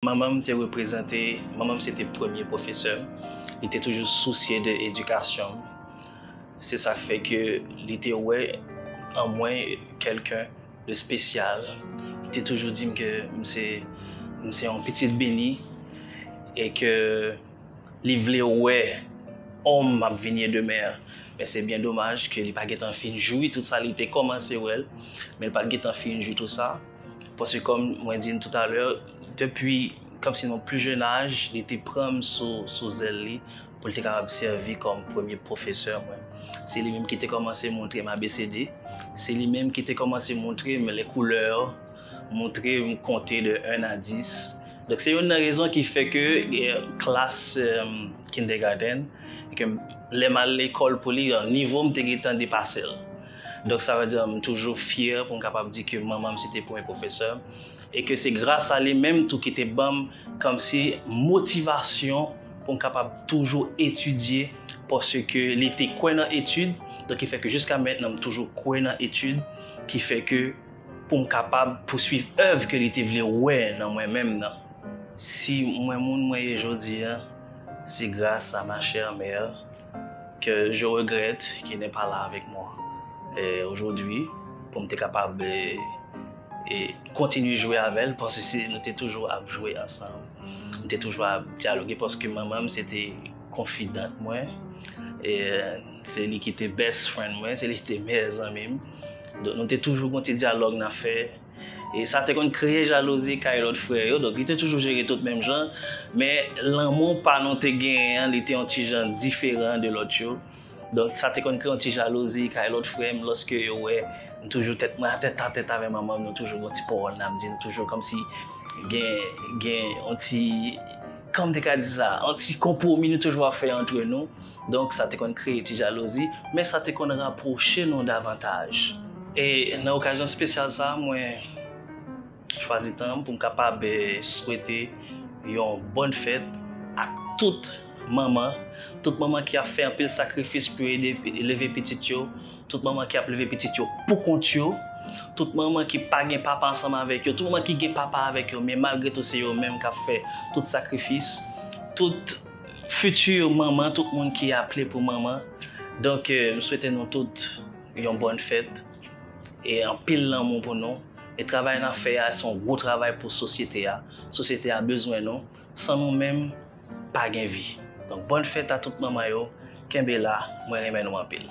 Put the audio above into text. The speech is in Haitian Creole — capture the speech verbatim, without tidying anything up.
Manman m te reprezante, manman m se te premye pwofesè m. Li te toujou sousye de edikasyon m. Se sa k fè ke li te wè an mwen kèlken de espesyal. Li te toujou di m ke m se, m se yon pitit beni e ke li vle wè òm m ap vin ye demen an. Men se byen domaj ke li pa gentan fin jwi tout sa li te kòmanse wè l, men li pa t gentan fin jwi tout sa. Paske kòm mwen di n toutalè, depi kòmsi nan pli jèn aj, li te pran m sou, sou zèl li pou l te kapab sèvi kòm premye pwofesè mwen. Se li menm ki te kòmanse montre m A B C D. Se li menm ki te kòmanse montre m les couleurs, montre m konte de un à dix. Donk se youn nan rezon ki fè ke eh, klas eh, kindergarten, ke lè m al lekòl pou li, nivo m te gentan depase l. Donk sa vle di m toujou fyè pou m kapab di ke manman m se te premye pwofesè m. E ke se gras a li menm tou ki te ban m kòmsi motivasyon pou m kapab toujou etidye, paske li te kwè nan etid, donk ki fè ke jiska mentnan m toujou kwè nan etid, ki fè ke pou m kapab pouswiv èv ke li te vle wè nan mwen menm nan. Si mwen moun mwen ye jodi a, se gras a ma chère mère que je regrette qu'elle n'est pas là avec moi eh, aujourd'hui, pou m te kapab eh, eh, kontinye jwe avè l, paske se, nou te toujou ap jwe ansanm. Nou te toujou ap dyaloge, paske manman m se te konfidant mwen. E se li ki te best friend mwen, se li ki te meyè zanmi m. Donk nou te toujou gon ti dyalòg n ap fè. E sa te konn kreye jalouzi kay lòt frè yo. Donk li te toujou jere tout menm jan. Men lanmou pa nou te genyen an, li te yon ti jan diferan de lòt yo. Donk sa te konn kreye yon ti jalouzi kay lòt frè m lòske yo wè m toujou tèt mwen atèt atèt avè manman m, nou toujou gon ti pawòl n ap di, nou toujou kòmsi gen, gen yon ti, kòman m te ka di sa, yon ti konpwomi nou toujou ap fè antre nou. Donk sa te konn kreye ti jalouzi, men sa te konn rapwoche nou davantaj. E nan okazyon espesyal sa, mwen chwazi tan pou m kapab eh, swete yon bòn fèt ak tout manman, tout manman ki ap fè anpil sakrifis pou ede leve pitit yo, tout manman ki ap leve pitit yo pou kont yo, tout manman ki pa gen papa ansanm avèk yo, tout manman ki gen papa avèk yo, men malgre tou se yo menm k ap fè tout sakrifis, tout fiti manman, tout moun ki aple pou manman. Donk, eh, m swete nou tout yon bòn fèt e anpil lanmou pou nou. E travay n ap fè a, se yon gwo travay pou sosyete a. Sosyete a bezwen nou. San nou menm, pa gen vi. Donk, bòn fèt a tout manman yo. Kenbe la, mwen renmen nou anpil.